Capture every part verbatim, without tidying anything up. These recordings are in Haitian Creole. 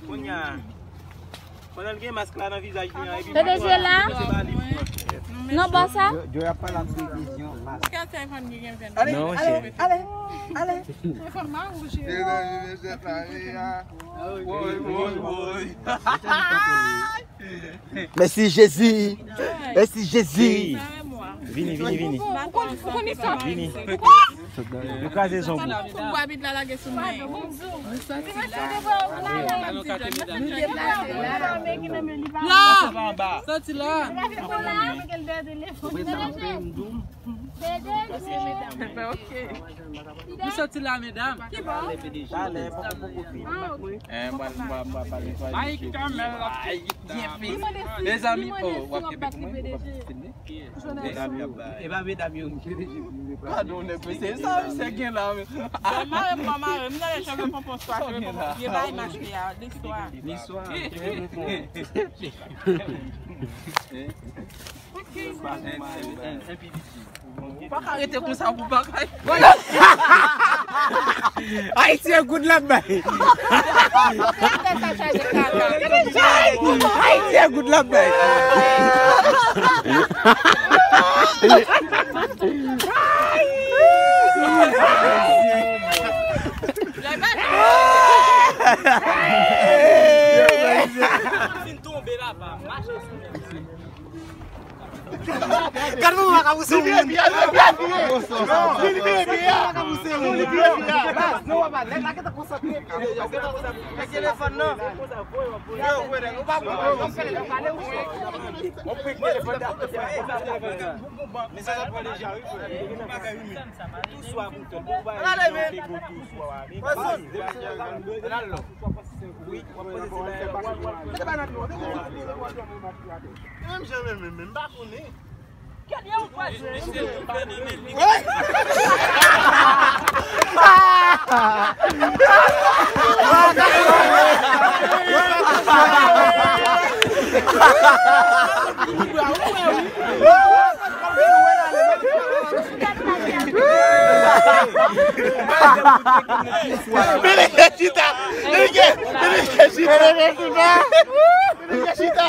Kounye a, pandan l gen mask la nan vizaj li an, epi P D G la? Non, bò sa? Yo, yo ap pale ak previzyon mask. Ale, ale, ale, ale. Mèsi Jezi. Mèsi Jezi. Vini, vini, vini. Vini. Yo kraze zong ou. Soti la. Ok. Nou soti la, medam. Talè, poko, poko fini. Eh, mwen, mwen, mwen, pale. Ay, kanmenm la. Ay, byen fini. Mezanmi, oh, w ap kenbe pou mwen, w ap filme. Medam yo bay. E pa medam yo. Padon, nèg, se sa, se gen la. Mwen mare, mwen mare, mwen gade cheve ponpon swa, cheve ponpon. Yo bay maske a, li swa. Li swa. Ou pa ka rete konsa pou bagay. Ayiti e goud l ap bay. Ayiti e goud l ap bay. Fin tonbe la, pa mache sou mwen. Gad manman w ap pouse yon moun. Li vire byen, li vire byen. Li vire byen. Non, papa, nèg la gentan konsantre. Nèg telefòn nan. Yo, frè, ou pa bon. Mwen pran telefòn nan. Mesaj ap pran deja, wi, frè. Tou swa, mouton. Bon, ba, yo te go tou swa. Wi, w ap poze se bagay. Menm jan menm, menm, menm, m pa konnen. Mete chita! Mete chita! Mete chita! Mete chita!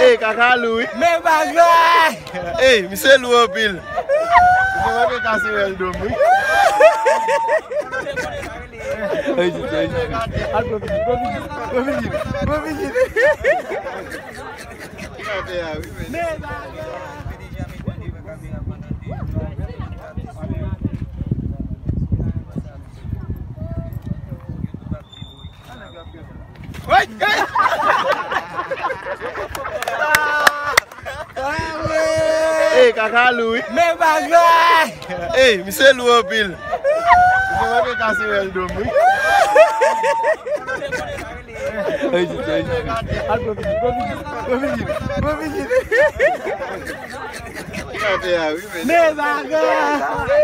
Ey, kaka lou, wi. Men bagay! Ey, misye lou anpil. Misye manke kase rèl do m, wi. Al, pran vizit, pran vizit, pran vizit, pran vizit. Men bagay! Ey, kaka lou, wi. Men bagay! Ey, misye lou anpil. Misye manke kase rèl do m, wi. Al, pran vizit, pran vizit, pran vizit, pran vizit. Men bagay!